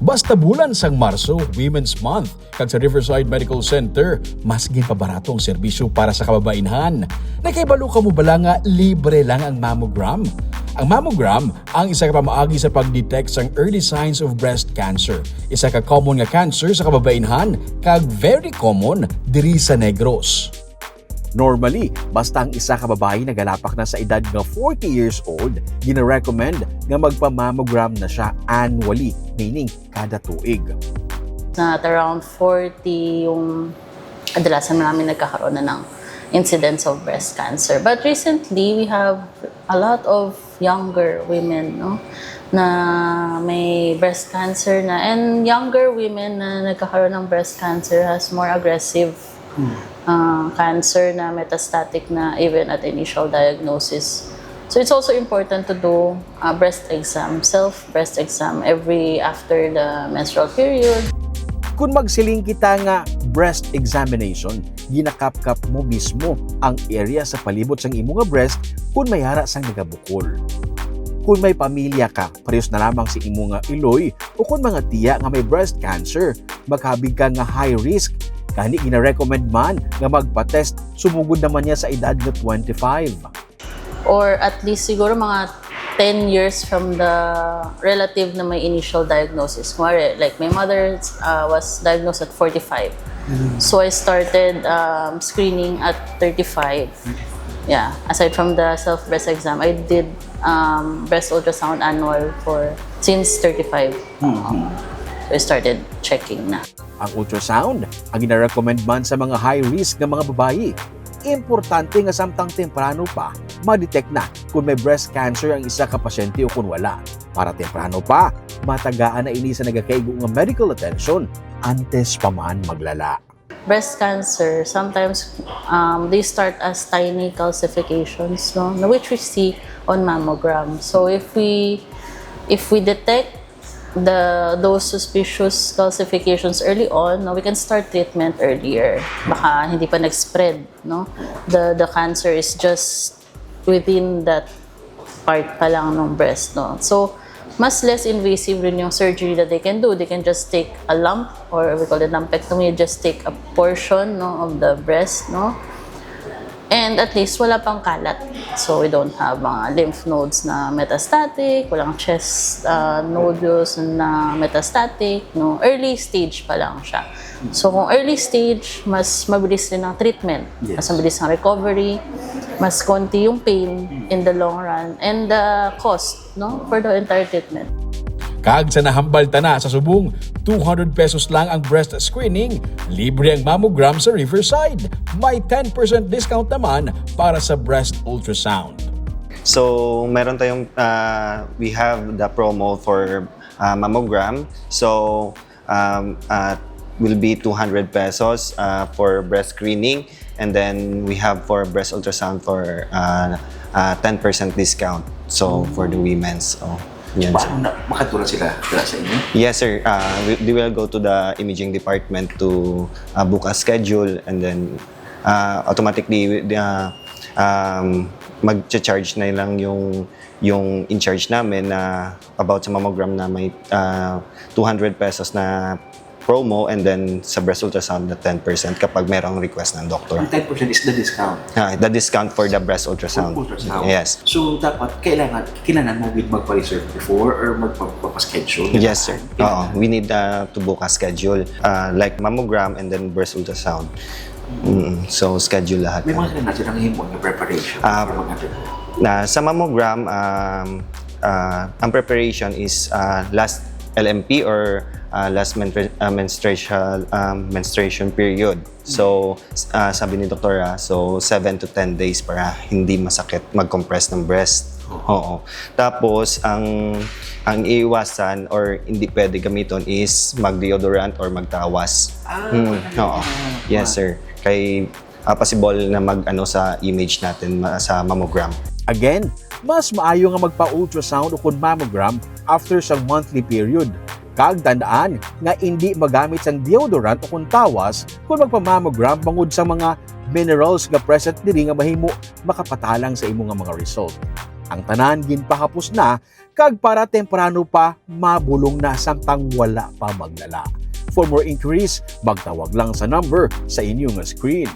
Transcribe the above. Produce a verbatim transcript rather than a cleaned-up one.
Basta bulan sang Marso, Women's Month, kag sa Riverside Medical Center, mas ginpabarato ang serbisyo para sa kababainhan. Nakahibalo kamo bala nga libre lang ang mammogram? Ang mammogram ang isa ka pamaagi sa pag-detect sang early signs of breast cancer, isa ka common nga cancer sa kababainhan kag very common diri sa Negros. Normally, basta ang isa ka babayi nagalapak na sa edad nga forty years old, gina-recommend nga magpa-mammogram na siya annually, meaning kada tuig. Na at around forty yung kadalasan namin nagkakaroon na ng incidence of breast cancer. But recently, we have a lot of younger women, no, na may breast cancer na. And younger women na nagkakaroon ng breast cancer has more aggressive uh, cancer na metastatic na even at initial diagnosis. So it's also important to do a breast exam, self breast exam every after the menstrual period. Kung magsiling kita nga breast examination, ginakapkap mo mismo ang area sa palibot sang imo nga breast kung may ara sang nagabukol. Kung may pamilya ka, parehas na lamang sa imo nga iloy o kung mga tiya nga may breast cancer, makabig ka nga high risk. Gani gina-recommend man nga magpa-test sumugod naman niya sa edad nga twenty-five. Or at least siguro mga ten years from the relative na may initial diagnosis. Kumari, like my mother uh, was diagnosed at forty-five. So I started um, screening at thirty-five. Yeah, aside from the self breast exam, I did um, breast ultrasound annual for since thirty-five. So I started checking na. Ang ultrasound ang gina-recommend man sa mga high risk nga mga babayi. Importante nga samtang temprano pa, ma-detect na kung may breast cancer ang isa ka pasyente o kung wala. Para temprano pa, matagaan na ini sa nagakaigo nga medical attention antes pa man maglala. Breast cancer, sometimes um, they start as tiny calcifications, no, which we see on mammogram. So if we if we detect the those suspicious calcifications early on, no, we can start treatment earlier. Baka hindi pa nag-spread, no? The the cancer is just within that part pa lang ng breast, no? So, mas less invasive rin yung surgery that they can do. They can just take a lump, or we call it lumpectomy, just take a portion, no, of the breast, no? And at least wala pang kalat. So we don't have mga lymph nodes na metastatic, walang chest uh, nodules na metastatic, no? Early stage pa lang siya. So kung early stage, mas mabilis rin ang treatment. Yes. Mas mabilis ang recovery, mas konti yung pain in the long run, and the cost, no, for the entire treatment. Kag sa nahambal ta na sa subong, two hundred pesos lang ang breast screening, libre ang mammogram sa Riverside. May ten percent discount naman para sa breast ultrasound. So, meron tayong, uh, we have the promo for uh, mammogram. So, um, uh, will be two hundred pesos uh, for breast screening. And then we have for breast ultrasound for uh, uh, ten percent discount. So for the women's, so yun, sir. Paano na, makadura sila dira sa inyo? Yes, sir. Uh, we, they will go to the imaging department to uh, book a schedule, and then uh, automatically uh, um, mag-charge na lang yung yung in charge namin na about sa mammogram na may uh, two hundred pesos na promo, and then sa breast ultrasound na ten percent kapag merong request ng doktor. Ang ten percent is the discount? Ah, the discount for the breast ultrasound. Ultrasound. Yes. So, dapat, kailangan, kailangan mo gid magpa-reserve before or magpa-schedule? Yes, sir. Oo, we need uh, to book a schedule. Uh, like mammogram and then breast ultrasound. Mm, so, schedule lahat. May mga kailangan silang himo nga preparation uh, para mag-undergo? Na sa mammogram, um, uh, ang preparation is uh, last L M P or uh, last menstru- uh, menstrual um, menstruation period. So, uh, sabi ni doktora, so seven to ten days para hindi masakit mag-compress ng breast. Oo. Tapos, ang ang iiwasan or hindi pwede gamiton is mag-deodorant or magtawas. Ah, hmm, oo. Yes, sir. Kay uh, possible na mag ano sa image natin sa mammogram. Again, mas maayo nga magpa-ultrasound o kon mammogram after sa monthly period. Kag tandaan nga indi magamit sang deodorant o kon tawas kon magpa-mammogram bangod sa mga minerals nga present diri nga mahimo makapatalang sa imo nga mga result. Ang tanan ginpahapos na, kag para temprano pa mabulong na samtang wala pa maglala. For more inquiries, magtawag lang sa number sa inyo nga screen.